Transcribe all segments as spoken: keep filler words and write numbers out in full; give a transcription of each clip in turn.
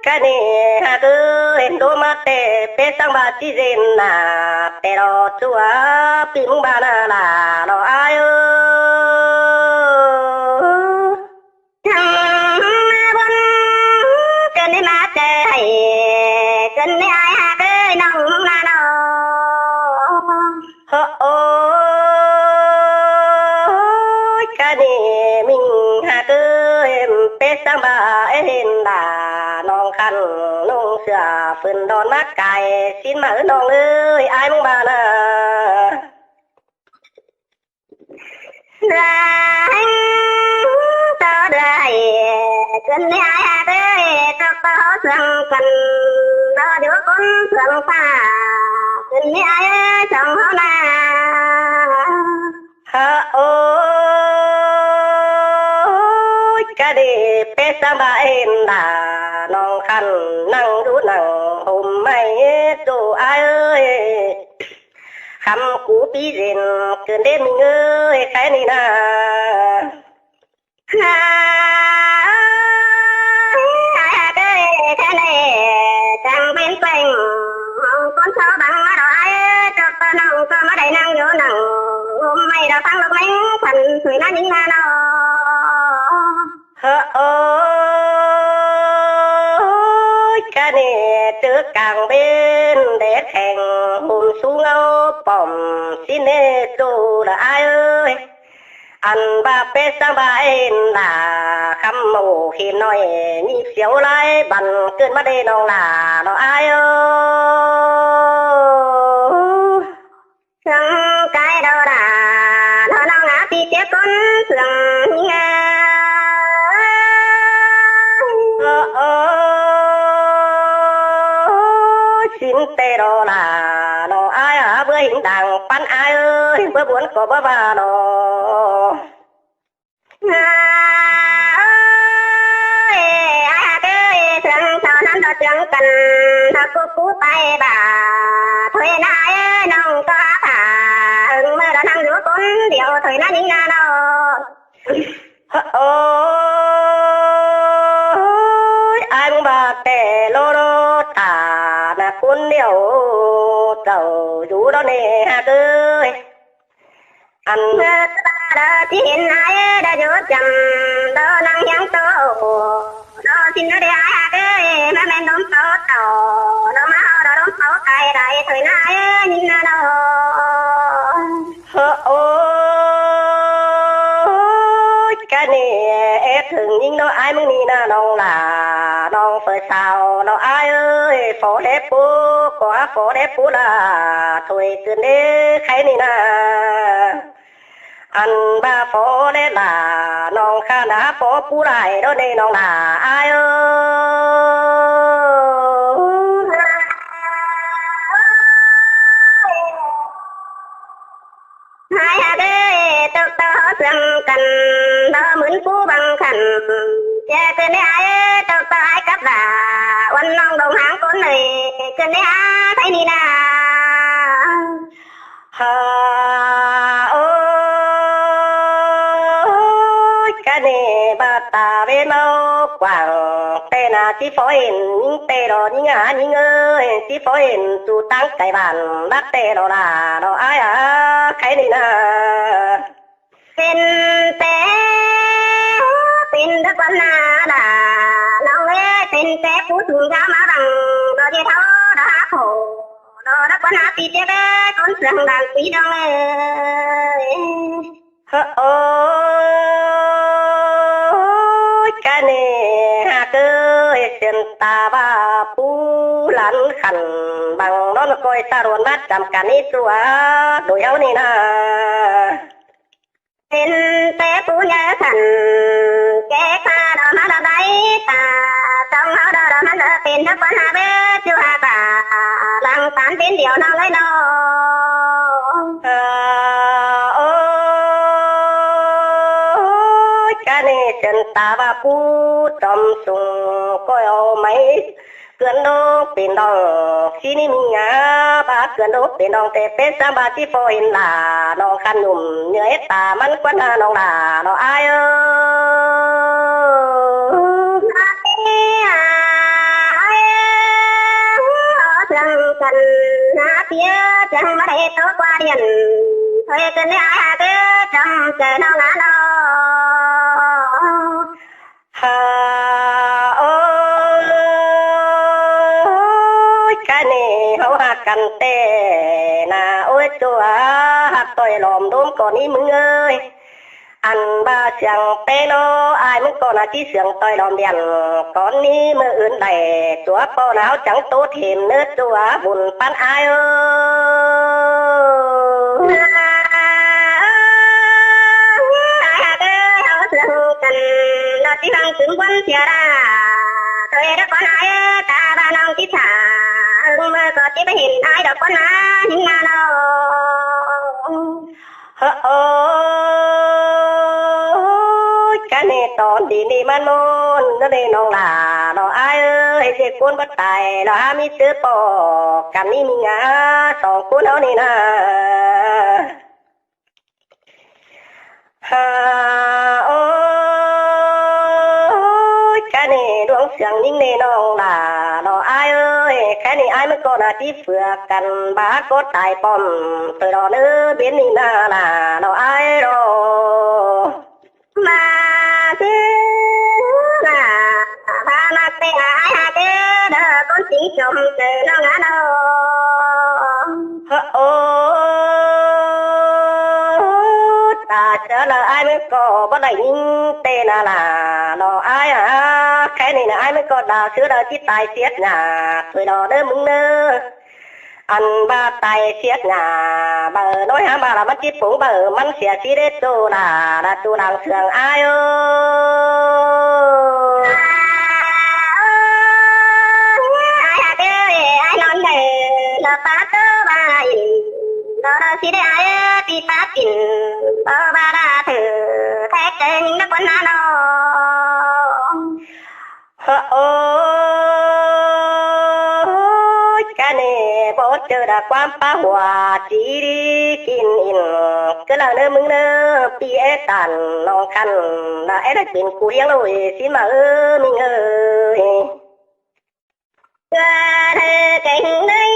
Cá nê ꞌhặc ới, đu ꞌmá ꞌtẹ pét ꞌsáng ꞌva ꞌchí ꞌdệt nả, ꞌtẹ lo ꞌchua ꞌpi ꞌmứng ꞌva ꞌnớ lả lo ải ới. Thăng ꞌmá bón, ꞌcứn ꞌmá ꞌtẹ, ꞌcứn ꞌmá ải ꞌhặc ới, ꞌnọng ꞌmá ꞌnọ. Hơ ôi, cá nê ꞌmính ꞌhặc ới, pét ꞌsáng ꞌva ên lả, ꞌnọng khăn ꞌnọng sia phưn đon ꞌmá cai, ꞌsịn ꞌmá ꞌnọng ới, ải ꞌmứng ꞌva ꞌnớ. Hăng ꞌtọ đảy, ꞌcứn ꞌmá ải ꞌhặc ới, ꞌtộc ꞌtọ ꞌhụ ꞌsướng căn, ꞌtọ dú ꞌcốn ꞌsướng ꞌphạ, ꞌcứn ꞌmá ải ꞌsướng ꞌhụ ꞌnớ. Hơ ôi, cá nê pét ꞌsáng ꞌva ên lả, ꞌnọng khăn ꞌnăng dú ꞌnăng ꞌhôm ꞌmạy ꞌchu ải ới. Khắm cú ꞌpi ꞌdệt ꞌcứn đét ꞌmính ới, khay ꞌnị ꞌnớ. Ải ꞌhặc ới, khay ꞌnị chắng pên quên, ꞌcốn sau băng ꞌmá đảy ải ới, ꞌchọ ꞌtọ ꞌnọng ꞌchọ ꞌmá đảy ꞌnăng dú ꞌnăng ꞌhôm ꞌmạy đảy ꞌphắng lốc ꞌmếng khăn, ꞌsúi ꞌnớ ꞌnhính ꞌnớ ꞌnọ. Hơ ôi, cá nê ꞌchớ cang ꞌvến đét kheng, ꞌhôm sú ꞌngáu pom ꞌsịn ꞌnê ꞌchu lả ải ới. Ăn ꞌva pét ꞌsáng ꞌva ên lả, khắm ꞌmụ khỉn ꞌnọi, ꞌnị phiếu lai băn ꞌcứn ꞌmá đê ꞌnọng lả lo ải ới. Sương cái đầu đà, nó nó ngã ti tiếp con sương nhé. Ơ, ơ, xin tê đó là nó ai hả, bơ hính đàng pắn ai ơi, bơ buôn có bơ ba đó. Ơi, ai hả cái sương sau năm đó sương cần, nó cú cú tay bà, thôi na ơi, nông có hả, hưng mơ đó năng rú con, điều thôi na nính na nó. Ôi, ai mong bà tè lô lô tả, là cuốn điều, tàu rú đó nè hả ơi. Ăn ơ, ta đó chỉ hiện ai đó dấu chậm, đó năng hiang tô, đó xin nó đi ai hả ơi, mà men đốm tô tô, đó mà hao đó đốm tô cài đại thôi na ơi, nhìn na đó. Hơ ôi, cái nè, ép thường nhìn nó ai mong nì na nong là, nong phải sao, nó ai ơi, phó đế pú, có phó đế pú là, thôi cứ nê khay nì na. Ăn ba phó đế là, nong kha na phó pú lại, đó nê nong là ai ơi. Hai hạt ơi, tộc tộc họ sương cần, đó mướn cú bằng khẩn. Che tên ai, tộc tộc ai cắp là, uốn lòng đồng hàng cốn này, chân ai thấy đi na. Hơ ôi, cái nè bà ta về mau quảng, tê na tí phó hên, những tê đó, những á, những ơi, tí phó hên, tù tăng cái bản, bác tê đó là, đó ai à, cái này là. Tên tê, tên đức văn là, là, nó nghe, tên tê phú sùng ra má bằng, đó dê tháo, đó há khổ, đó đức văn há tí tiếp, con sương đang tí đông ơi. Hơ ôi, cái nè hả ơi, xin ta ba pú lán khăn bằng nó coi ta ruột mát chăm cả nít chùa, đổi áo nè na. Xin tế pú nhớ khăn, kế pha đó mà đó đáy ta, trong áo đó đó mà đó tên nó có hà bế, chưa hà cả, lăng tán tên điều nó lấy nó. Ơ, ôi, cái này chân ta ba pú tóm sùng coi ô máy, cơn đô pin đong, khi ni mi ngã, ba cơn đô pin đong tê pết sa ba chi phô hin là, nong khăn nhùm, nhớ hết ta mắn quán hà nong là, nó ai ơ. Ăn hả pía chăng mà đảy tô qua điện. Thôi cơn đảy ai hả cứ chăm chảy nông ngã nô. Hả ôi, cái này hấu hạc căn tê nà ôi chùa hạc tôi lòm đốm còn ý mứng ơi. Ăn ba siang pé nó ai mứng còn là tí siang tôi lòm điện còn ý mơ ướn đảy chùa po nà hấu chẳng tốt hiểm nữa chùa buồn pan ai ơi. Ai hả tớ hấu siang cần nó tí hăng chứng quân chia ra. Tôi đã có ai ta ba nông tí thả hưng mơ có tí bà hiểm ai đó con hả những ngà nó. Hơ ôi, cái này tòn đi đi măn môn, nó đi nông là nó ai ơi, dê cuốn bắt tài, nó há mi tứ bỏ, cắn đi mi ngã, song cuốn nó đi na. Hả ôi, cái này đuống siang những này nông là nó ai ơi, cái này ai mới có là tí phượt cắn bá có tài bom, từ đó nữa biến đi na là nó ai đó. Mà chứ là ba mà tên ai hả chứ đó con chính chồng từ nó ngã đâu. Hơ ôi, ta chớ là ai mới có bắt đảy những tên là là nó ai hả, cái này là ai mới có đào sứ đào chít tài siết nhà, tuổi đó đỡ mứng nơ. Ăn ba tài siết nhà, bờ nói hả ba là mắn chít phúng bờ mắn xìa xí đế tu là, là tu làng sương ai ơi. Ai hả tê, ai non đê, nó ba tơ ba in, nó đó xí đế ai, pi ba pin, ba ba đa thử, thét tê những nó quấn hả nó. Hơ ôi, cái này bố chơ đã quán phá hỏa chỉ đi kinh in. Cứ là nơi mứng nơi pi é tàn lòng khăn là é đã chuyển cú hiếng lội xin mà ơ mình ơi. Chua đơ kênh đơi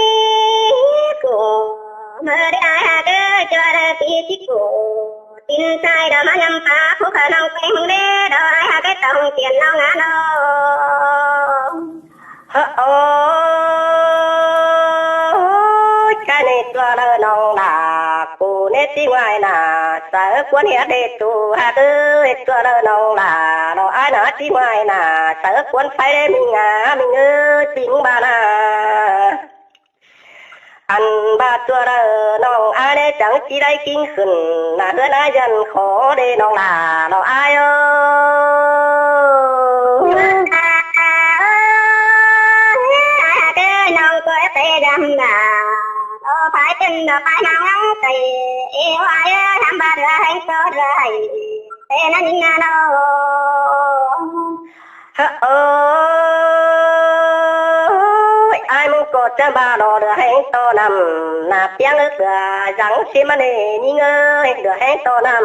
cũ, mơ đi ai hà đơ chua đơ pi chít cũ. Tin sai đó mà nhắm phá phú khả năng kênh đê đó ai hà cái tông tiền lòng ngã nó. Hơ ôi, cái này chua đơ nông đà, cú nết tí ngoài nà, sở quán hiá đê tù hà đơ, chua đơ nông đà, nó ai nà tí ngoài nà, sở quán phải đê mình ngã, mình ơi, chính bà nà. Ăn ba tua đơ nông ai đê chẳng chỉ đáy kinh khửn, nà hứa nà dân khó đê nông là nó ai ơi. Ai hả tê nông tôi tê dăm nà, nó phải tin nó phải nông ngắn tê, yêu ai ơi, hăm ba đứa hành có đứa hành, tê nà nín nà nông. Hơ ôi, ai mưng có chăm ba lo đứa hén to nằm, nà piang ước đứa dắng xí mà nê nhí ngơi, đứa hén to nằm,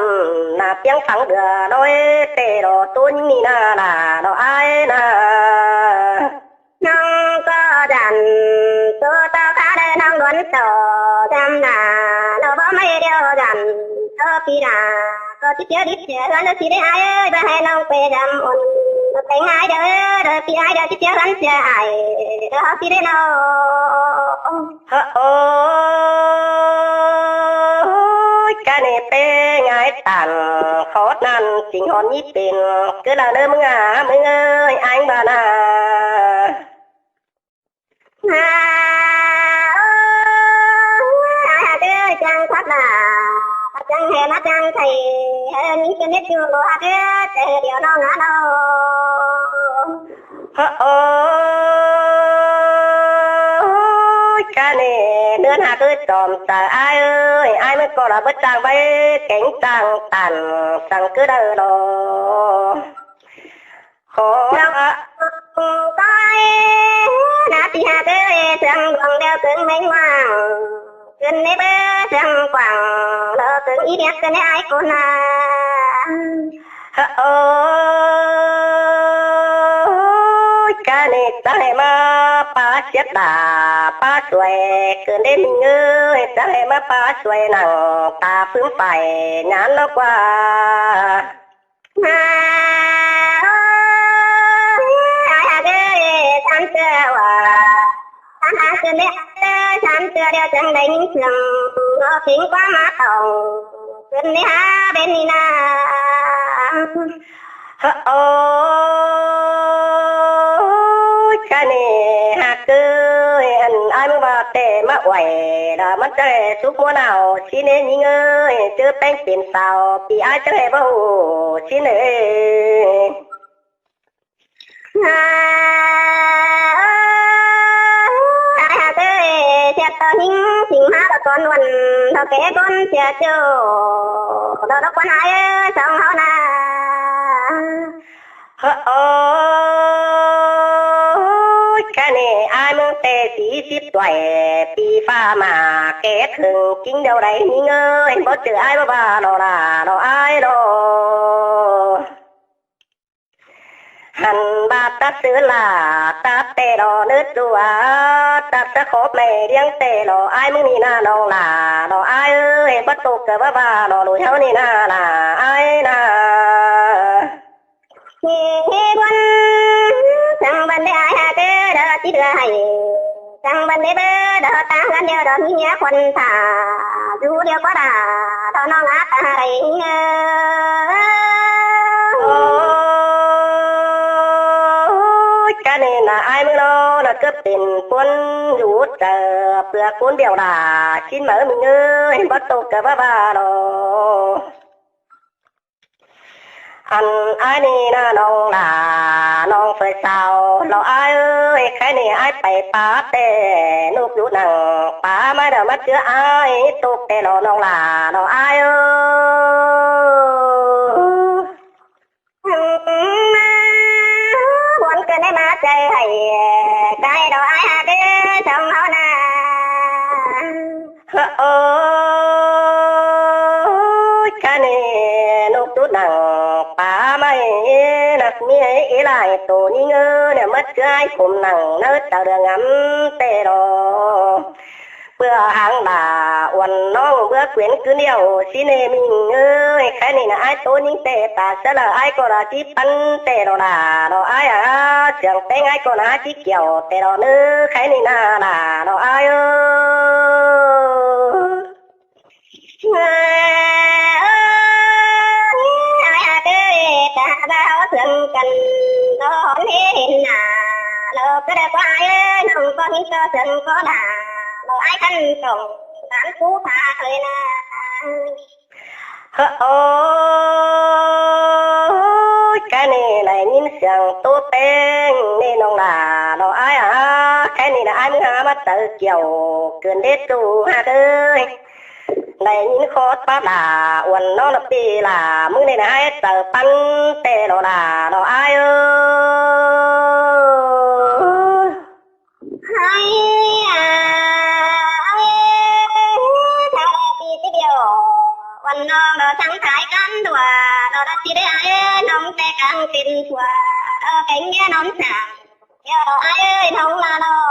nà piang phẳng đứa nói tê lo tốn nhí nà là lo ai nà. Nông có dặn, tô tao cá đê nông đuấn tổ, dăm nà, lo bó mây đeo dặn, tô pì nà. Có tí piá đít chía gắn đứa tí đế ai ơi, bà hai nông quê dăm ôn. Nó têng ai đứa, đứa tí ai đứa tí piá gắn chía ai, đứa hó tí đế nô. Hơ ôi, cái này pê ngái tản, khó năn chính hòn nhí pin, cứ là nơi mưng à, mưng ơi, anh bà nà. Hà ơi, hà tê chăng thoát là, chăng hè mà chăng thầy, hè những cái nét chùa của hà tê, tê điều nó ngã đâu. Hơ ôi, cái này nươn hà cứ chòm tờ ai ơi, ai mới có là bất trang vay, kéng trang tản, sang cứ đờ lo. Khó. Nà tì hà tê sương buông đeo cứng mênh hoang. Cứng nếp sương quảng lơ cứng ý điếc cứng nếp ai côn nà. Ôi, Cá ꞌnị chắng hảư ꞌmá pá siếp đả pá suối, ꞌcứn đé ꞌmí ꞌngới, chắng hảư ꞌmá pá suối nẳng ta phưm phải nhán nó ꞌquá. Ai hák ơi, ꞌsám ꞌtưa ꞌwa, ꞌsám ꞌtưa ꞌnị, ꞌsám ꞌtưa ꞌlẹo chắng đảy ꞌnhính sương, ꞌnọ ꞌkính ꞌquám ꞌmá tỏng, ꞌcứn ꞌnị hák bên ꞌnị ꞌna. Hơ, ôi, cá ꞌnị hák ơi, ăn ải ꞌmứng ꞌva ꞌtẹ ꞌmá uối, đa ꞌmắn chắng hảư súp ꞌmúa nảo, ꞌsịn ꞌnị ꞌnhính ơi, ꞌchớ ꞌpéng pên sáo, ꞌpi ải chắng hảư báu ꞌhụ, ꞌsịn ơi. Ải hák ơi, sia ꞌto ꞌnhính sính ꞌmá ꞌcọ ꞌcốn ꞌmuôn, ꞌto ké ꞌcốn sia ꞌchọ, ꞌto ꞌcốn ải ơi, song ꞌháu ꞌna. Hơ, ôi, cá ꞌnị ải ꞌmứng ꞌtẹ sí síp ꞌtoi, ꞌpi ꞌphạ ꞌmá ké khửn ꞌkính điêu đảy ꞌnhính ơi, báu ꞌchư ải báu ꞌva ꞌnọ ꞌna, ꞌnọ ải ꞌnọ. Hăn ꞌva tắt sư ꞌla, tắt ꞌtẹ ꞌnọ ꞌnớ ꞌchua, tắt sáư khóp ꞌmạy ꞌliếng ꞌtẹ ꞌnọ ải ꞌmứng ꞌnị ꞌna ꞌnọng ꞌla, ꞌnọ ải ơi, báu ꞌtộc ꞌcọ báu ꞌva ꞌnọ ꞌlụi ꞌháu ꞌnị ꞌna, ꞌna ải ꞌna. Hê, hê ꞌmuôn, chắng bươn đé ải hák ơi, đa ꞌchí ꞌlứa hảư, chắng bươn đé báu, đa ta ꞌhướn điêu đa ꞌmí ꞌnhá khuôn thả, dú điêu ꞌquá đa, ꞌto ꞌnọng ꞌnạ ta hák đảy ꞌnhính ơi. Ôi, cá ꞌnị ꞌna ải ꞌmứng ꞌnọ, ꞌna ꞌcọ pên ꞌcốn dú chaư, ꞌpưa ꞌcốn bẻo đa, ꞌsịn ꞌmá ꞌmí ꞌngới, báu ꞌtộc ꞌcọ báu ꞌva ꞌnọ. Ăn ải ꞌnị ꞌna ꞌnọng ꞌla, ꞌnọng phay sáo, ꞌlọ ải ơi, kháy ꞌnị ải pay pá ꞌtẹ, ꞌnộc dú nẳng pá ꞌmá đa ꞌmá ꞌchưa ải, ꞌtộc ꞌtẹ ꞌlọ ꞌnọng ꞌla, ꞌlọ ải ơi. Ưm, ꞌmuôn ꞌcứn ꞌnị ꞌmá chaư hảư, ꞌchái ꞌlọ ải hák ơi, song ꞌháu ꞌna. Hơ, ôi, cá ꞌnị ꞌnộc dú nẳng pá ꞌmá ꞌnị, ꞌnặm ꞌmí ꞌhế lai tô ꞌnhính ơi, ꞌnặm ꞌmá ꞌchưa ải khôm nẳng ꞌnớ chaư đương ngắm ꞌtẹ ꞌnọ. ꞌPưa háng đa uôn ꞌnọng báu quyến ꞌcứn điêu ꞌsịn ꞌnị ꞌmí ꞌngới, kháy ꞌnị ꞌna ải tô ꞌnhính ꞌtẹ ta sáư ꞌlạ ải ꞌcọ đa ꞌchí păn ꞌtẹ ꞌnọ đa, ꞌnọ ải a, siêng ꞌpéng ải ꞌcọ ꞌna ꞌchí kiẻo ꞌtẹ ꞌnọ ꞌnớ, kháy ꞌnị ꞌna đa, ꞌnọ ải ơi. Ơ, ơi, ải hák ơi, ta ꞌva ꞌháu siêng căn, ꞌnọ hỏn ꞌhế hên ꞌna, ꞌlọ ꞌcọ đảy ꞌquá ải ơi, ꞌnọng ꞌcọ ꞌnhính ꞌcọ siêng ꞌcọ đa, ꞌlọ ải căn tỏng, tán cú pha ơi ꞌna. Hơ, ôi, kháy ꞌnị đảy ꞌnhính siêng tô ꞌpéng ꞌnị ꞌnọng ꞌla, ꞌlọ ải a, kháy ꞌnị ꞌna ải ꞌmứng hák ꞌmá chaư kiẻo, ꞌcứn đé ꞌchu hák ơi. Đảy ꞌnhính khót pá đa uôn ꞌnọng ꞌna ꞌpi ꞌla, ꞌmứng ꞌnị ꞌna ải chaư păn ꞌtẹ ꞌnọ đa, ꞌnọ ải ơi. Ải a, ải, ta ꞌlạ ꞌpi ꞌchí điêu, uôn ꞌnọng ꞌlọ chắng thái căn đua, ꞌlọ đa ꞌchí đé ải ơi, ꞌnọng ꞌtẹ cang pên sua, ꞌlọ kéng ꞌnhá ꞌnọng sảng. Ơ, ải ơi, ꞌnọng ꞌla ꞌnọng.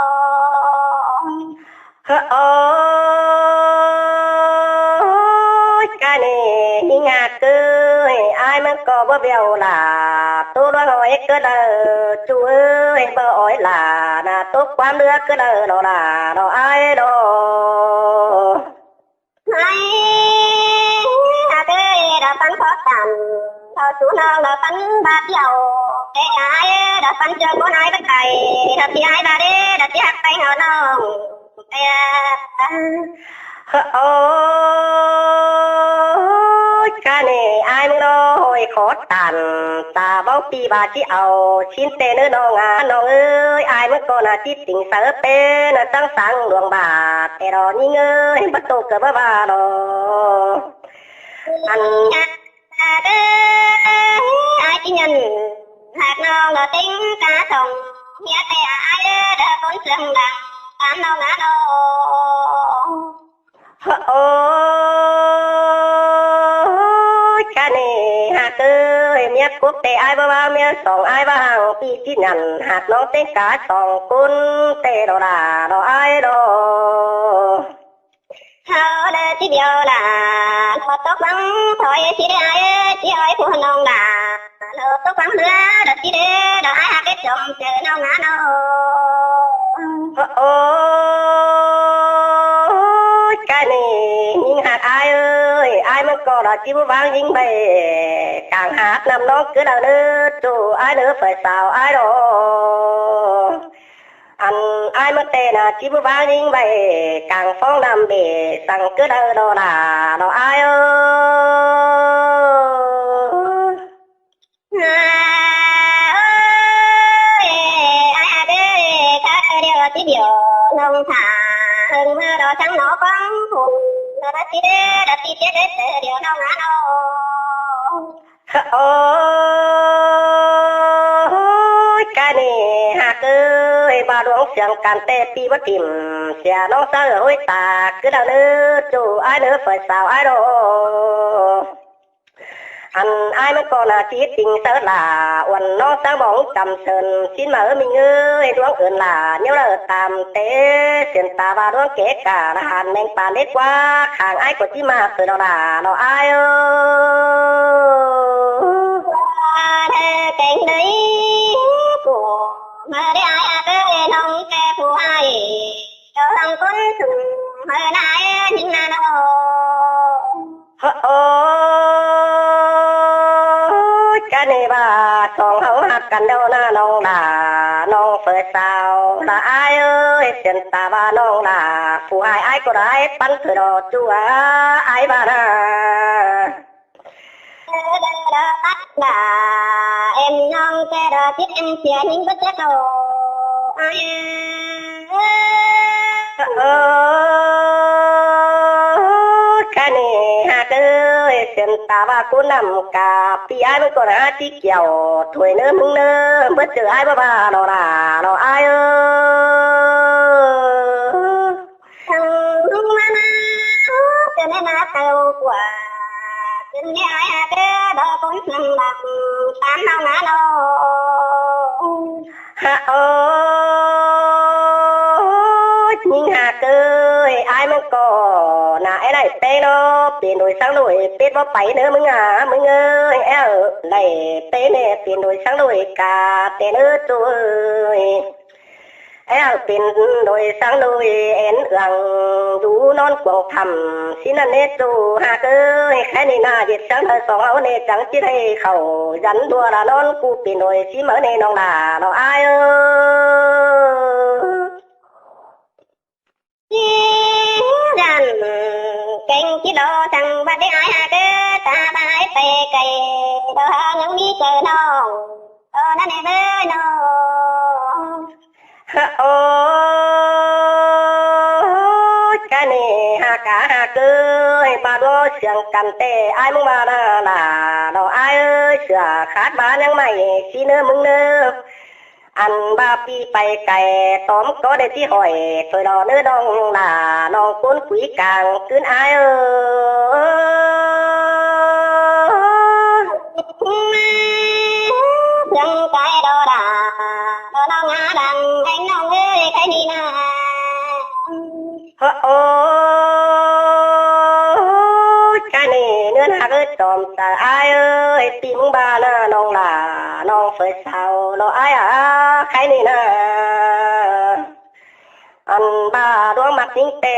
Hơ, ôi, kháy ꞌnị ꞌnhính hák ơi, ải ꞌmứng ꞌcọ báu bẻo ꞌla, tô ꞌluống ꞌhọi ꞌcọ đaư, ꞌchu ơi, báu ói ꞌla, ꞌna tô ꞌquám ꞌlứa ꞌcọ đaư ꞌnọ ꞌla, ꞌnọ ải ꞌnọ. Ải hák ơi, đa păn khót căn, ꞌtạu sú ꞌnọng đa păn bát điêu, ꞌtẹ ải đa păn ꞌchưa ꞌcốn ải báu tai, ꞌhặc ꞌpi ải bát đé, đa ꞌchí ꞌhặc ꞌpéng ꞌhọ ꞌnọng. Ơ, ơ, ôi, kháy ꞌnị ải ꞌmứng ꞌnọ ꞌhọi khót căn, ta báu ꞌpi bát ꞌchí au, ꞌsịn ꞌtẹ ꞌnớ ꞌnọng a, ꞌnọng ơi, ải ꞌmứng ꞌcọ ꞌna ꞌchí ꞌtếng sáư ꞌpéng, ꞌna chắng sáng luông bát, ꞌtẹ ꞌnọ ꞌnhính ơi, báu ꞌtộc ꞌcọ báu ꞌva ꞌnọ. Ăn ải ꞌchí nhẳn hák ꞌnọng ꞌlọ ꞌtếng cá song, ꞌhiạk ꞌtẹ ải đa ꞌcốn siêng đăng, tán ꞌnọng ꞌna ꞌnọ. Hơ, ôi, kháy ꞌnị hák ơi, ꞌmiák Pốc té ải ꞌva ꞌváng ꞌmía sỏng ải ꞌva hăng ꞌpi ꞌchí nhẳn ꞌhặc ꞌnóng ꞌtếng cá sỏng ꞌcốn té lo đa lo ải lo. Hảư đơ ꞌchí điêu đa, lo tốc ꞌváng thôi ꞌchí đé ải, ꞌchí ải phu ꞌnọng đa, lo tốc ꞌváng ꞌmưa đơ ꞌchí đé đa ải ꞌhặc ꞌchí chom chaư ꞌnọng ꞌnớ lo. Ôi, cái này ꞌnhính ꞌhặc ải ơi, ải ꞌmắn ꞌcọ đa ꞌchí báu ꞌváng ꞌnhính ꞌvạy cang hạt ꞌnặm ꞌnóng cứ đaư ꞌnớ, ꞌchu ải ꞌnớ phải sao ải lo. Ăn ải ꞌmắn té ꞌnạ ꞌchí báu ꞌváng ꞌnhính ꞌvạy cang phóng ꞌnặm bể săng cứ đaư lo đa lo ải ơi. Ôi, ải ꞌhặc ơi, khá điêu ꞌchí điêu ꞌnọng thả, hưng ꞌmưa lo chắng nó quăng phung, lo đa ꞌchí đé, đa ꞌchí đé, đé điêu ꞌnọng ꞌnớ lo. Ôi, cái này ꞌhặc ơi, ꞌva ꞌluống siêng căn té ꞌpi báu thỉm, sia ꞌnọng ꞌsớ ꞌhới ta cứ đaư ꞌnớ, ꞌchu ải ꞌnớ phải sao ải lo. Ăn ải ꞌmắn ꞌcọ ꞌnạ ꞌchí ꞌtinh ꞌsớ đa, uôn ꞌnọng ꞌsớ bóng chăm sơn, ꞌsịn ꞌma ới ꞌmí ꞌngới, ꞌluống ưn đa, ꞌnéo đaư tam té, siên ta ꞌva ꞌluống kẻ cả, đa hẳn ꞌmen pán đế ꞌquá, khang ải ꞌcọ ꞌchí ꞌmá ꞌtoi lo đa lo ải ơi. Đe keng đơi, ꞌcọ ꞌmưa đé ải ꞌhặc ơi, ꞌnọng té phu ải, cho hăng ꞌcốn sung, ꞌmưa ꞌnạ ꞌnhính ꞌnớ lo. Ôi, cái này ꞌva sỏng hảư ꞌhặc căn đaư ꞌnạ ꞌnọng đa, ꞌnọng phải sao đa ải ơi, siên ta ꞌva ꞌnọng đa, phu ải ải ꞌcọ đa ải pắn ꞌtoi lo ꞌchu ải ꞌva ꞌnạ. Đa, đa, đa, đa, em ꞌnọng té đa chít em sia ꞌnhính báu chắc lo. Ôi, cái này ꞌhặc ơi, siên ta ꞌva ꞌcốn ꞌnặm cá ꞌpi ải ꞌmắn ꞌcọ ꞌnạ ꞌchí kiẻo, thôi ꞌnớ ꞌmứng ꞌnớ, báu ꞌchớ ải ꞌva ꞌva lo đa lo ải ơi. Thăng ꞌmắn ꞌnạ, ꞌcốn ꞌnạ tau ꞌquá, ꞌcốn ꞌnị ải ꞌhặc ơi, đa ꞌcốn ꞌnặm đăm, tam ꞌnọng ꞌnớ lo. Hả ơi, ꞌnhính ꞌhặc ơi, ải ꞌmắn ꞌcọ ꞌnạ é đảy pé ꞌnớ, pên đuổi sáng đuổi, pết báu pay ꞌnớ ꞌmứng à, ꞌmứng ơi, é ꞌnị đảy pé ꞌnị, pên đuổi sáng đuổi cả, té ꞌnớ ꞌchu ơi. É ꞌnị pên đuổi sáng đuổi, én ương dú ꞌnón cuông thẳm, ꞌsịn ꞌnặn ꞌnớ ꞌchu ꞌhặc ơi, khái ꞌnị ꞌnạ ꞌdệt sáng đaư sỏng ꞌháu ꞌnị chắng ꞌchí đảy khảu dắn đua đa ꞌnón ꞌcú pên đuổi ꞌsịn ꞌmá ꞌnị ꞌnọng đa lo ải ơi. Dăn keng ꞌchí lo thăng bát đé ải ꞌhặc ơi, ta bái pay cay, đa hăng ꞌmí chaư ꞌnọng, ơ ꞌnặn ꞌnị báu ꞌnọng. Ôi, cái này ꞌhặc cá ꞌhặc ơi, ꞌva ꞌluống siêng căn té ải ꞌmứng ꞌva ꞌnạ đa lo ải ơi, sửa khát ꞌva ꞌnhắng ꞌmạy ꞌchí ꞌnớ ꞌmứng ꞌnớ. Ăn ꞌva ꞌpi pay cay tóm ꞌcọ đảy ꞌchí hỏi, thôi lo ꞌnớ ꞌnọng đa ꞌnọng ꞌcốn quí cang ꞌcứn ải ơi. Siêng cay lo đa, lo ꞌnọng ꞌnạ đăm, ꞌhéng ꞌnọng ơi, khái ꞌnị ꞌnạ. Ơ, ơ, cái này ꞌnớ ꞌhặc ơi, chom chaư ải ơi, ꞌpi ꞌmứng ꞌva ꞌnạ ꞌnọng đa, ꞌnọng phải sao lo ải à, khái ꞌnị ꞌnạ. Ăn ꞌva ꞌluống ꞌmặc ꞌnhính té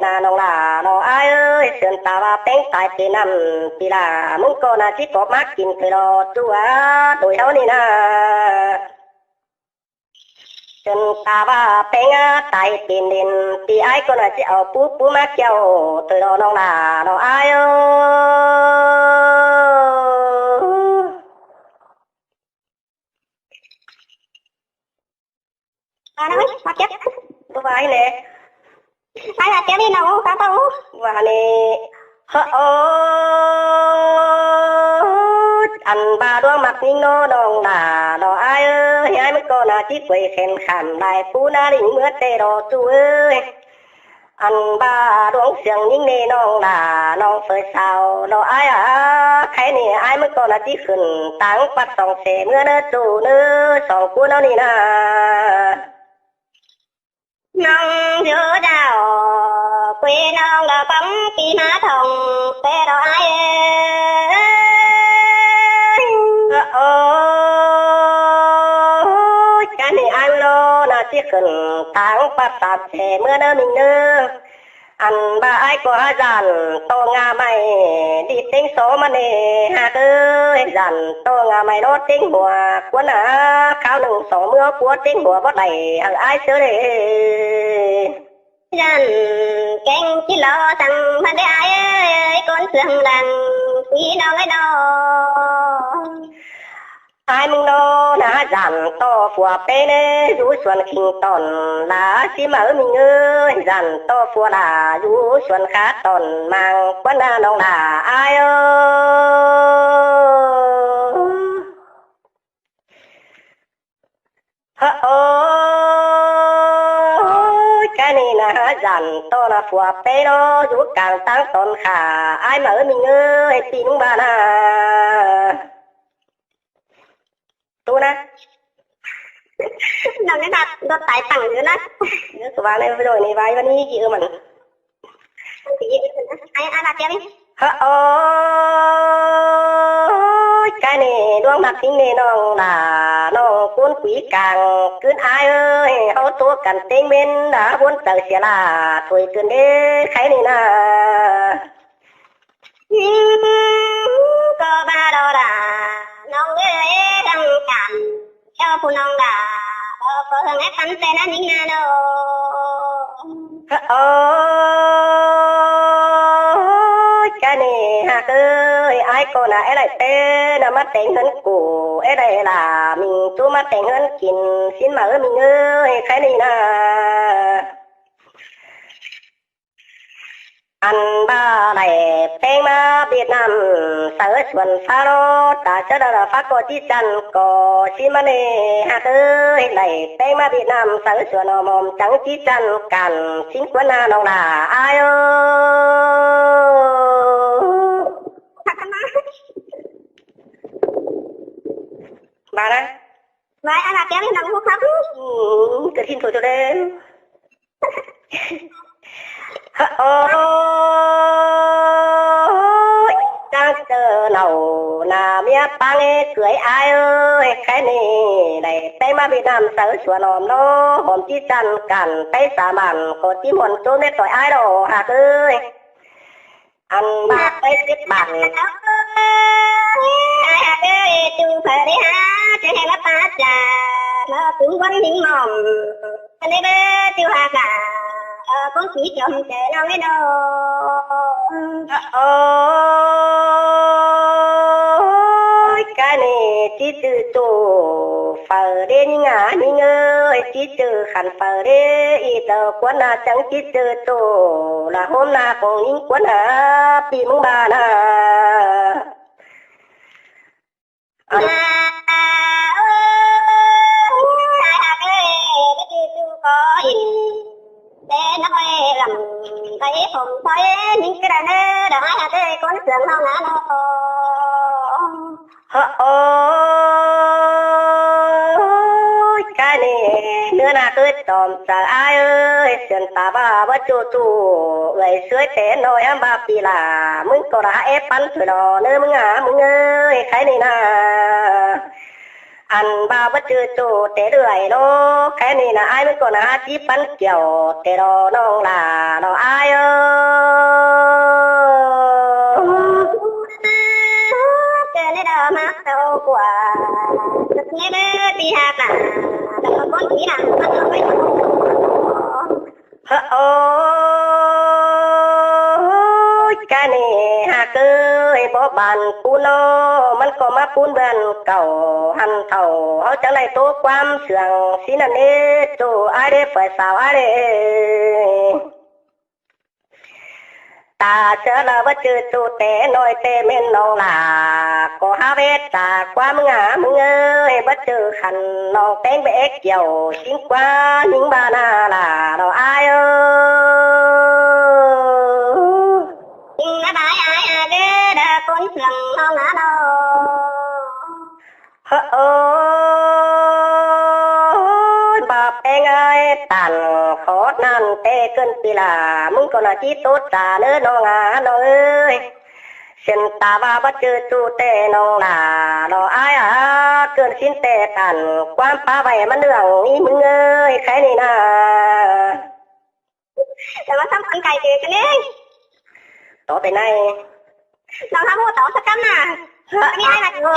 ꞌnạ ꞌnọng đa lo ải ơi, siên ta ꞌva péng tai pên ꞌnặm, ꞌpi ꞌla ꞌmứng ꞌcọ ꞌnạ ꞌchí tóp ꞌmá kin ꞌtoi lo ꞌchu à, đuổi ꞌháu ꞌnị ꞌnạ. Siên ta ꞌva péng à tai pên đên, ꞌpi ải ꞌcọ ꞌnạ ꞌchí au pú pú ꞌmá kẻo ꞌtoi lo ꞌnọng đa lo ải ơi. À, nó, nó chết. Bố vay nè. Ai là chết đi nó, cá tao. Và nè. Hơ, ô, ăn ꞌva ꞌluống ꞌmặc ꞌnhính ꞌnớ ꞌnọng đa lo ải ơi, ải ꞌmắn ꞌcọ ꞌnạ ꞌchí quay khen khảm đai pú ꞌná đinh ꞌmứa té lo ꞌchu ơi. Ăn ꞌva ꞌluống siêng ꞌnhính ꞌnị ꞌnọng lả ꞌnọng phơi sau lo ai a. Kháy ꞌnị ai ꞌmứng ꞌcọ ꞌnạ ꞌchí khửn táng pắt song sẻ ꞌmứa ꞌnớ ꞌchu ꞌnớ song ꞌcốn ꞌnớ ꞌnị ꞌnạ. ꞌNọng dú đao quê ꞌnọng lỏ bóng pi ꞌmá thong pé lo ai ơi. Ơ ôi, ꞌcá ꞌnị ai lo ꞌnạ ꞌchí khửn táng pắt song sẻ ꞌmứa ꞌnớ ꞌminh ꞌnớ. Ăn ꞌva ai ꞌcọ hák dản ꞌto ngả ꞌmạy đi ꞌtếng sô ꞌmắn ꞌnị ꞌhặc ới, dản ꞌto ngả ꞌmạy ꞌnọ ꞌtếng hua ꞌquán ꞌnạ. Kháo ꞌnưng song ꞌmứa ꞌpúa ꞌtếng hua báu đảy hảư ai ꞌsớ ꞌlế. Dản kéng ꞌchí lo săng ꞌmắn ꞌlế ai ơi, ꞌcốn siêng lăng ꞌpi ꞌnọng ới ꞌnọ. Ai ꞌmứng ꞌnọ ꞌnạ dản ꞌto phua pé ꞌnớ dú suôn khing tỏn lả ꞌsí ꞌmá ꞌminh ơi, dản ꞌto phua lả dú suôn khá tỏn mang ꞌquán ꞌnạ ꞌnọng lả ai ơi. Hơ ôi, ꞌcá ꞌnị ꞌnạ dản ꞌto ꞌnạ phua pé ꞌnọ dú cang táng tỏn khả ai ꞌmá ꞌminh ơi, pi ꞌnung ba ꞌnạ. Tú ꞌnạ. ꞌNọng ꞌnị ꞌnạ, đốt tài tăng dú ꞌnạ. Ơ, ꞌcọ ꞌva ꞌnị ꞌvạy ꞌnị ꞌvạy ꞌva ꞌnị ꞌchí ư mẳn. Ai, ai ꞌva tiêm. Hơ ôi, ꞌcá ꞌnị ꞌluống ꞌmặc ꞌnhính ꞌnị ꞌnọng lả ꞌnọng ꞌcốn quí cang ꞌcứn ai ơi, ꞌháu ꞌtố căn ꞌtếng ꞌmến lả ꞌvốn chaư sia lả thôi ꞌcứn ꞌlế kháy ꞌnị ꞌnạ. ꞌCọ ꞌva lo lả ꞌnọng ới, ꞌlăng cản ꞌchọ phủ ꞌnọng lả, ơ, ꞌcọ hương ép tắn ꞌtẹ ꞌnặn ꞌnhính ꞌnạ ꞌnọ. Ơ ôi, ꞌcá ꞌnị ꞌhặc ới, ai ꞌcọ ꞌnạ é đảy pé ꞌnạ ꞌmá téng ꞌhướn củ, é đảy lả ꞌminh ꞌchu ꞌmá téng ꞌhướn kin sín ꞌmá ꞌminh ơi, kháy ꞌnị ꞌnạ. Ăn ꞌva đảy ꞌpéng ꞌmá Việt Nam sáư suôn phá ꞌló, ta ꞌchớ đa đa phá ꞌcọ ꞌchí chăn ꞌcọ ꞌsí ꞌmắn ꞌnị ꞌhặc ới, đảy ꞌpéng ꞌmá Việt Nam sáư suôn ỏm ỏm chắng ꞌchí chăn cản sín ꞌquán ꞌnạ ꞌnọng lả ai ơi. Ꞌva ꞌnạ. Ꞌva ꞌnạ tiêm ꞌnọng ꞌhụ khắp. Ừ, ꞌcọ thìn thôi thôi đấy. Hơ ôi, chắng ꞌchớ nảu ꞌnạ ꞌmía ꞌpáng ꞌcưới ai ơi, kháy ꞌnị đảy ꞌpéng ꞌmá Việt Nam sáư suôn ỏm ꞌnọ, ỏm ꞌchí chăn cản ꞌpéng sa mẳn ꞌcọ ꞌchí muôn ꞌchố mết ꞌtoi ai ꞌló ꞌhặc ới. Ăn ꞌva ꞌpéng chết bản. Ai ꞌhặc ới, ꞌchu phở đi hả, chứ hay bắt ta chả, nó cũng quấn dính mỏng. Cho nên bé ꞌchu ꞌhặc à, ơ, cũng chỉ chồng trẻ lòng ấy đâu. Ôi, ꞌcá ꞌnị ꞌchí ꞌchư ꞌchu phở đi ꞌnhính ꞌnạ ꞌnhính ơi, ꞌchí ꞌchư khăn phở đi, ꞌí tơ ꞌquán ꞌnạ chắng ꞌchí ꞌchư ꞌchu, lả ꞌhôm ꞌnạ khong ꞌnhính ꞌquán ꞌnạ, pi ꞌmứng ba ꞌnạ. Ơ. Ai ꞌhặc ới, ꞌchư ꞌchu có ỉn. Bé nó ơi gặm cái phồng thôi, ꞌnhính ꞌcứ đa ꞌnớ, đa ai ꞌhặc ới, ꞌcốn siêng ꞌnọng ꞌnạ ꞌnọ. Hơ ôi, ꞌcá ꞌnị ꞌnớ ꞌnạ ꞌcứ tỏm chaư ai ơi, siên ta ꞌva báu ꞌchu ꞌchu, ưới ꞌsứa té ꞌnọi hám ꞌva pi lả, ꞌmứng ꞌcọ đa hák ép pắn thôi lo ꞌnớ ꞌmứng ꞌnạ ꞌmứng ơi, kháy ꞌnị ꞌnạ. Ăn ꞌva báu ꞌchu ꞌchu té ưới ꞌnọ, kháy ꞌnị ꞌnạ ai ꞌmứng ꞌcọ ꞌnạ hák ꞌchí pắn kiẻo té lo ꞌnọng lả lo ai ơi. Kơ ꞌnị đa ꞌmá tâu ꞌquá, ꞌnị đa pi ꞌhặc à, đa ꞌcốn ꞌchí ꞌnạ, ꞌmá tâu ꞌmá tâu. Hơ ôi, ꞌcá ꞌnị ꞌhặc ới, báu bản ꞌcốn ꞌnọ, ꞌmắn ꞌcọ ꞌmá ꞌcốn ꞌván cảu, hăn thảu ꞌháu chắng đảy ꞌtố ꞌquám siêng ꞌsí ꞌnặn ꞌnế, ꞌchu ai đế phơi sau ai đế. Ta ꞌchớ đa báu ꞌchu ꞌchu té ꞌnọi té ꞌmen ꞌnọng lả, ꞌcọ hák ꞌvét ta ꞌquám ꞌmứng ꞌnạ ꞌmứng ơi, báu ꞌchu khăn ꞌnọng ꞌpéng báu é kiẻo, sính ꞌquá ꞌnhính ba ꞌnạ lả lo ai ơi. Ôi, ꞌva ꞌpéng ải tản khó ꞌnặn ꞌtẹ ꞌcợn pi lả, ꞌmứng ꞌcọ ꞌnạ ꞌchí ꞌtố chả ꞌnớ ꞌnọng à, ꞌnọng ơi. Siên ta ꞌva báu ꞌchư ꞌchu ꞌtẹ ꞌnọng lả, lo ải à, ꞌcợn sín ꞌtẹ tản ꞌquám pá ꞌvạy ꞌmắn ꞌnưng ꞌi ꞌmứng ơi, kháy ꞌnị ꞌnạ. Chả ꞌva sắm khăn cải chữ ꞌcọ ꞌnị. Tó pay ꞌnị. Lòng hám ꞌhụ tó sắc cắm nả. ꞌMí ải ꞌnạ.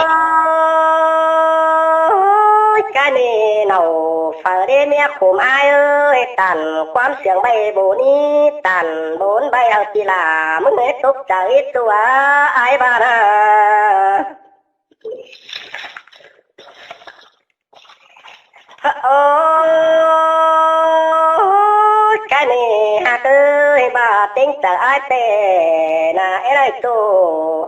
Ôi, ꞌcọ ꞌnị ꞌnọng phaư đé ꞌmía khôm ải ơi, tản ꞌquám siêng ꞌvạy bổ ꞌnị, tản bổ ꞌvạy hảư pi lả, ꞌmứng ơi tốc chả ꞌhịt ꞌchu à, ải ꞌva ꞌnạ. Ôi, ꞌcọ ꞌnị ꞌhặc ơi, ꞌva ꞌtếng chả ải ꞌtẹ ꞌnạ, é đảy ꞌchu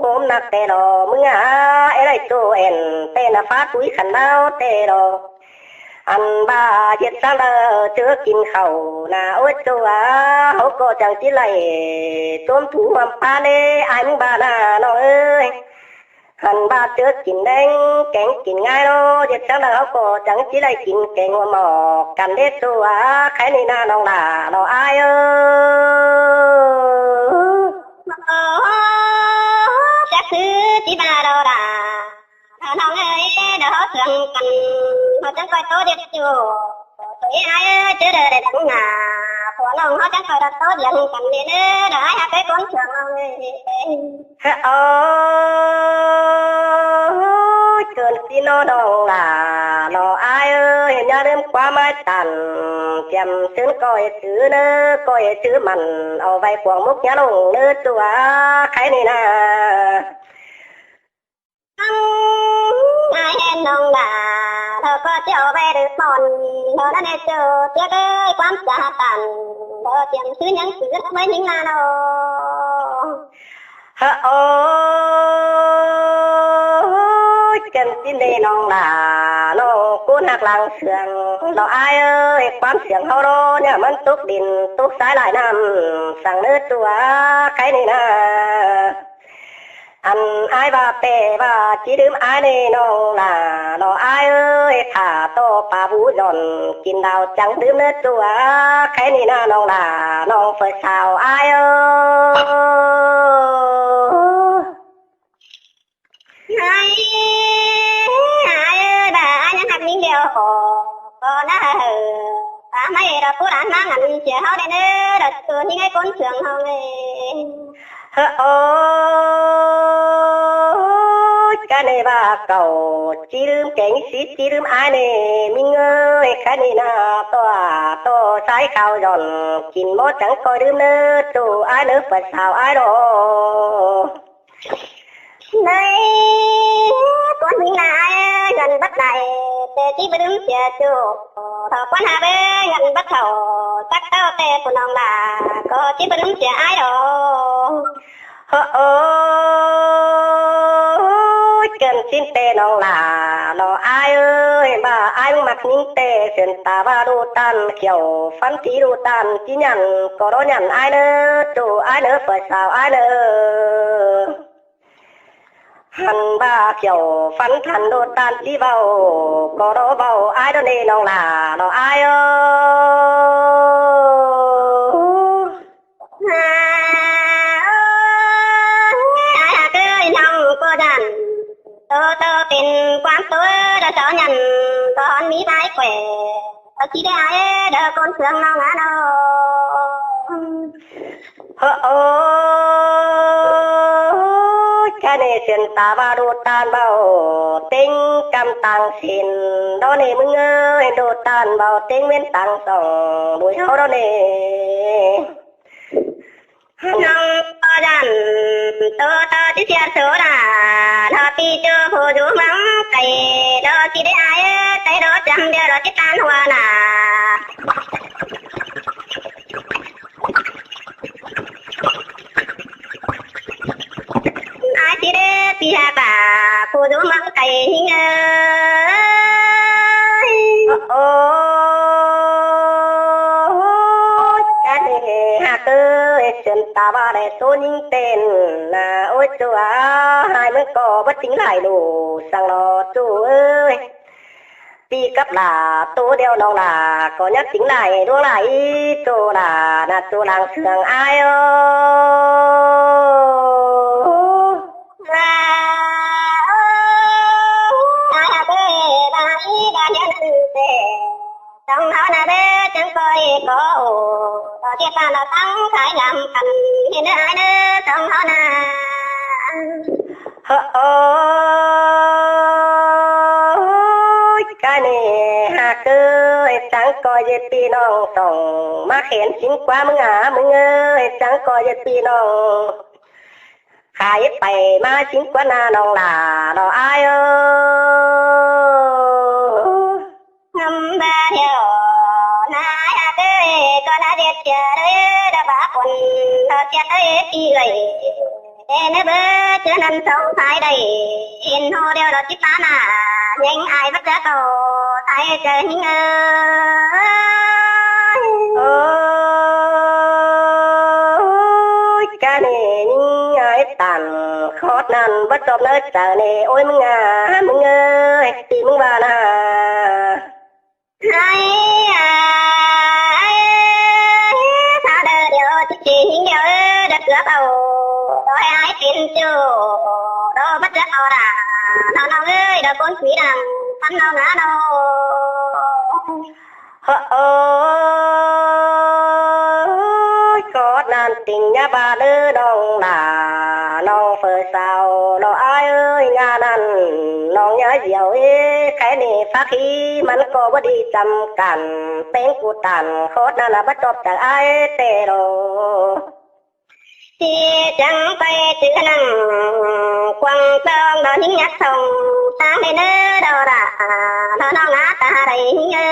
hôm ꞌnặc ꞌtẹ lo ꞌmứng à, é đảy ꞌchu ên ꞌtẹ ꞌnạ, phá túi khăn ꞌnáo ꞌtẹ lo. Ăn ꞌva ꞌdệt săng đaư ꞌchớ kin khảu ꞌnạ, ôi ꞌchu à, ꞌháu ꞌcọ chắng ꞌchí đảy ꞌchốm thú ꞌhuôm ꞌpá ꞌlế, ải ꞌmứng ꞌva ꞌnạ ꞌnọng ơi. Ăn ꞌva ꞌchớ kin ꞌlẹng kéng kin ꞌngai lo, ꞌdệt săng đaư ꞌháu ꞌcọ chắng ꞌchí đảy kin kéng ꞌhuôm ꞌmọ căn đế ꞌchu à, kháy ꞌnị ꞌnạ ꞌnọng lả, lo ải ơi. Chắc ꞌsứ ꞌchí ꞌva lo lả. Ơ, ꞌnọng ơi, đaư ꞌháu sương căn, ꞌháu chắng ꞌcoi ꞌtố ꞌdệt ꞌchu. Ôi ải ơi, ꞌchớ đaư đảy đắng nả, phủ ꞌnọng ꞌháu chắng ꞌcoi đaư ꞌtố ꞌdệt căn ꞌnị ꞌnớ, đaư ải ꞌhặc ới ꞌcốn sương ꞌnọng ơi. Ôi, ꞌcợn ꞌsịn ꞌnọng lả, lo ải ơi, ꞌnhá ꞌlứm ꞌquám ải tản, kiêm ꞌsướng ꞌcoi chứ ꞌnớ, ꞌcoi chứ mẳn, au ꞌvạy cuông mốc ꞌnhá ꞌlống ꞌnớ ꞌchu à, kháy ꞌnị ꞌnạ. Ăn ải hên ꞌnọng lả, lo ꞌcọ ꞌchí au ꞌvạy đảy ꞌmón, lo ꞌnặn ꞌnê ꞌchu, ꞌchí ꞌcoi ꞌquám chả tản, lo kiêm ꞌsướng ꞌnhắng ꞌsướng ꞌmá ꞌnhính ꞌnạ lo. Hơ, ôi, ꞌcợn ꞌsịn đé ꞌnọng lả, ꞌnọng ꞌcốn ꞌhặc lăng sương, lo ải ơi, ꞌquám sương ꞌháu lo ꞌnhá mẳn tốc đin, tốc sái lai ꞌnặm, săng ꞌnớ ꞌchu à, kháy ꞌnị ꞌnạ. Ăn ải ꞌva ꞌtẹ ꞌva ꞌchí ꞌlứm ải ꞌnị ꞌnọng lả, lo ải ơi, thả ꞌto pá bú dọn, kin đao chắng ꞌlứm ꞌnớ ꞌchu à, kháy ꞌnị ꞌnạ ꞌnọng lả, ꞌnọng phaư sao ải ơi. Ải, ải ơi, đaư ải ꞌnhắng ꞌhặc ꞌnhính điêu khổ, ꞌcọ ꞌnạ hảư, ta ꞌmí đaư ꞌcú đản ꞌmá ngăn sia ꞌháu đảy ꞌnớ, đaư ꞌchu ꞌnhính ải ꞌcốn sương ꞌháu ꞌnị. Hơ, ôi, ꞌcọ ꞌnị ꞌva cảu ꞌchí ꞌlứm kéng ꞌsịn ꞌchí ꞌlứm ải ꞌnị, ꞌmí ꞌngới, kháy ꞌnị ꞌnạ, ꞌto, ꞌto sái khảu dọn, kin ꞌmó chắng ꞌcoi ꞌlứm ꞌnớ ꞌchu ải ꞌnớ, phaư sao ải lo. Đảy, ꞌcốn ꞌnhính ꞌnạ ải, ngăn bắt đảy, ꞌtẹ ꞌchí báu ꞌlứm sia ꞌchu, thỏ ꞌquán ꞌhạp ới, ngăn bắt thỏ, chắc ꞌtáo ꞌtẹ phủ ꞌnọng lả, ꞌcọ ꞌchí báu ꞌlứm sia ải lo. Hơ, ôi, ꞌcợn ꞌsịn ꞌtẹ ꞌnọng lả, lo ải ơi, ꞌva ải ꞌmặc ꞌnhính ꞌtẹ, siên ta ꞌva đu ꞌtan khiẻo, phắn thi đu ꞌtan ꞌchí nhẳn, ꞌcọ lo nhẳn ải ꞌnớ, ꞌchu ải ꞌnớ, phaư sao ải ꞌnớ. Hăn ꞌva khiẻo phắn thăn đu ꞌtan ꞌchí ꞌvạu, ꞌcọ lo ꞌvạu ải ꞌnớ ꞌnị ꞌnọng lả, lo ải ơi. Ải ꞌhặc ới, ꞌnọng ꞌcọ dản, ꞌto ꞌto pên ꞌquám ꞌtố, đaư sau nhẳn, ꞌcọ hón ꞌmí ải quẻ, ꞌcọ ꞌchí đảy ải, đaư ꞌcốn sương ꞌnọng ꞌnạ lo. Hơ, ôi, ꞌcọ ꞌnị siên ta ꞌva đu ꞌtan ꞌvạu, ꞌtếng ꞌcắm ꞌtáng ꞌsịn, đó ꞌnị ꞌmứng ơi, đu ꞌtan ꞌvạu, ꞌtếng ꞌviến ꞌtáng sỏng, bụi ꞌháu đó ꞌnị. ꞌNọng ꞌcọ dản, ꞌto ꞌtó ꞌchí sia số đà, lo pi ꞌchu phủ dú ꞌmướng cay, lo ꞌchí đảy ải, ꞌtẹ lo chăm đia lo ꞌchí ꞌtan hua nả. Ải ꞌchí đảy pi ha bả, phủ dú ꞌmướng cay ꞌnhính ơi. Ôi, ꞌcọ ꞌnị ꞌhặc ới, siên ta ꞌva đảy ꞌsốn ꞌnhính ꞌtến ꞌna, ối ꞌchua, hai ꞌmướng ꞌcọ báu chính lai ꞌlụk săng lo ꞌchu ơi. ꞌPi cắp lả ꞌtố điêu ꞌnọng lả ꞌcọ ꞌnhá chính lai ꞌluống lai ꞌchu lả ꞌna ꞌchu lăng sương ai ơ. Song ꞌháu ꞌna báu chắng ꞌcoi ꞌcọ ổ, ꞌcọ ꞌchí ꞌtan lo tắng thái ngắm căn ꞌnị ꞌnớ ai ꞌnớ song ꞌháu ꞌna. Hơ, ôi, cái này hả cứ chắng coi dệt ꞌpi ꞌnọng song ꞌmá khén chính ꞌquá ꞌmướng à ꞌmướng ơi, chắng coi dệt ꞌpi ꞌnọng. Khai pay ꞌmá chính ꞌquá ꞌna ꞌnọng lả lo ai ơ. Ngắm ba thiêu ꞌna ai hả cứ ꞌcọ ꞌna điệt chia đơi đa bá quần lo chia đơi ꞌpi ơi. Ê ꞌnớ báu ꞌchớ ꞌnặn song thái đảy hên ꞌhô điêu lo ꞌchí ꞌtá ꞌna, ꞌnhính ai báu ꞌchớ ꞌcọ thái ꞌchớ ꞌnhính ơi. Ôi, cái này ꞌnhính ai tản khót ꞌnặn báu chộp ꞌnớ chaư ꞌnị, ôi ꞌmướng à ꞌmướng ơi, ꞌpi ꞌmướng ꞌva ꞌna. Ai, ai, sao đơ điêu ꞌchí ꞌchí ꞌnhính điêu ơ, đa cướp au đôi ai pên ꞌchu, đo báu ꞌchớ ꞌcọ đa, nó ꞌnọng ơi, đa ꞌcốn quý đăng, ꞌphắn ꞌnọng ngá ꞌnọng. Hơ, ôi, khót ꞌnặn tỉnh ꞌnhá ꞌva ꞌnớ ꞌnọng lả, ꞌnọng phở sao lo ai ơi, ꞌnhá ꞌnặn ꞌnọng ꞌnhá diêu ê, kháy ꞌnị phák hí ꞌmắn ꞌcọ báu đi chăm căn, ꞌpéng cu tản khót ꞌnặn ꞌna báu chộp chaư ai ꞌtẹ lo. ꞌChí chắng pay chứ ꞌnặn quăng ꞌtong lo ꞌnhính nhắc song, sáng đê ꞌnớ đo đa, nó ꞌnọng ngá ta đảy ꞌnhính ơi.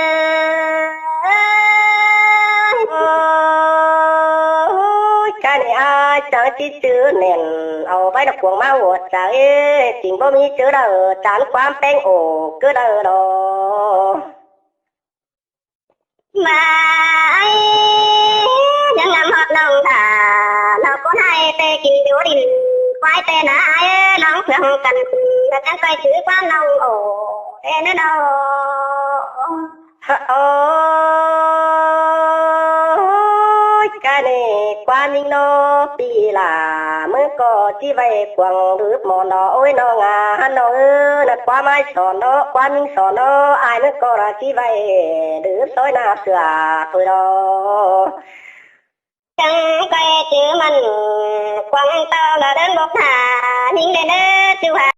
Ôi, cái này ai chắng ꞌchí chứ nẻn, au báu đa cuông ꞌmá ꞌhuột chaư ê, chính báu ꞌmí chứ đa, chán ꞌquám ꞌpéng ổ cứ đa lo. Mai, ꞌnhắng ngắm hót ꞌnọng ta, ꞌnọng ꞌcốn ai ꞌtẹ kin điêu đin, ꞌquái ꞌtẹ ꞌna ai ꞌnọng phượng căn, ꞌnhắng ꞌcoi chứ ꞌquám ꞌnọng ổ, ê ꞌnớ ꞌnọng. Hơ, ôi, cái này ꞌquám ꞌnhính ꞌnớ ꞌpi lả, ꞌmướng ꞌcọ ꞌchí vay cuông đứp ꞌmón lo, ôi ꞌnọng à ꞌnọng ơ, ꞌnặn ꞌquám ai son ꞌnớ, ꞌquám ꞌnhính son ꞌnớ, ai ꞌmướng ꞌcọ đa ꞌchí vay đứp sói ꞌna sửa thôi lo. Chắng ꞌcoi chứ ꞌmắn quăng ꞌtong lo đớn bốc hả, ꞌnhính đen đớ ꞌchu hả.